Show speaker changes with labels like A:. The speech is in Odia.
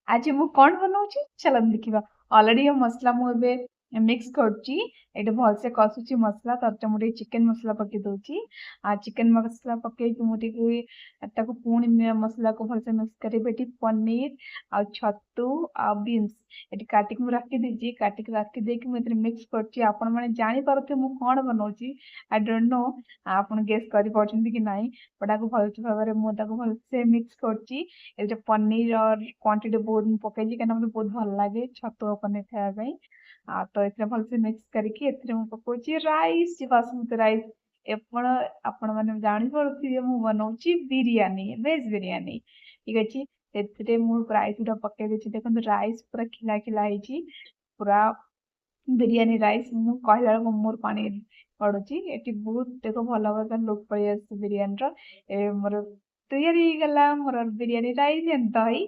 A: ଆଜି ମୁଁ କଣ ବନଉଛି, ଚାଲନ୍ତୁ ଦେଖିବା। ଅଲରେଡି ମସଲା ମୁଁ ଏବେ ମିକ୍ସ କରୁଛି। ଏଇଠି ଭଲସେ କଷୁଛି ମସଲା। ତାପରେ ମୁଁ ଟିକେ ଚିକେନ ମସଲା ପକେଇ ଦଉଛି। ଆଉ ଚିକେନ ମସଲା ପକେଇକି ମୁଁ ଟିକେ ତାକୁ ପୁଣି ମସଲାକୁ ଭଲସେ ମିକ୍ସ କରିବି। ଏଠି ପନିର ଆଉ ଛତୁ ଆଉ ବିନ୍ସ ଏଠି କାଟିକି ମୁଁ ରଖିଦେଇଛି। କାଟିକି ରଖିଦେଇକି ମୁଁ ଏଥିରେ ମିକ୍ସ କରୁଛି। ଆପଣମାନେ ଜାଣିପାରୁଥିବେ ମୁଁ କଣ ବନଉଛି। I don't know ଆପଣ ଗେସ୍ କରିପାରୁଛନ୍ତି କି ନାହିଁ, ବଟ୍ ତାକୁ ଭଲସେ ଭାବରେ ମୁଁ ତାକୁ ଭଲସେ ମିକ୍ସ କରୁଛି। ଏଥିରେ ପନିର କ୍ୱାଣ୍ଟିଟି ବହୁତ ମୁଁ ପକେଇଛି, କାହିଁକିନା ମୋତେ ବହୁତ ଭଲ ଲାଗେ ଛତୁ ଆଉ ପନିର ଖାଇବା ପାଇଁ। ଆଉ ତ ଏଥିରେ ଭଲସେ ମିକ୍ସ କରିକି ଏଥିରେ ମୁଁ ପକଉଛି ରାଇସ୍, ବାସୁମତୀ ରାଇସ୍। ଆପଣ ଆପଣମାନେ ଜାଣିପାରୁଥିବେ ମୁଁ ବନଉଛି ବିରିୟାନୀ, ଭେଜ୍ ବିରିୟାନୀ। ଠିକ ଅଛି, ସେଥିରେ ମୁଁ ରାଇସ୍ ଗୁଡ଼ା ପକେଇ ଦେଇଛି। ଦେଖନ୍ତୁ, ରାଇସ୍ ପୁରା ଖିଲା ଖିଲା ହେଇଛି, ପୁରା ବିରିୟାନୀ ରାଇସ୍। ମୁଁ କହିଲା ବେଳକୁ ମୋର ପାଣି ପଡୁଛି ଏଠି ବହୁତ। ଦେଖ, ଭଲ ଭାବରେ ଲୁକ୍ ପଳେଇ ଆସୁଛି ବିରିୟାନୀର। ଏବେ ମୋର ତିଆରି ହେଇଗଲା ମୋର ବିରିୟାନୀ ରାଇସ୍, ଦହି।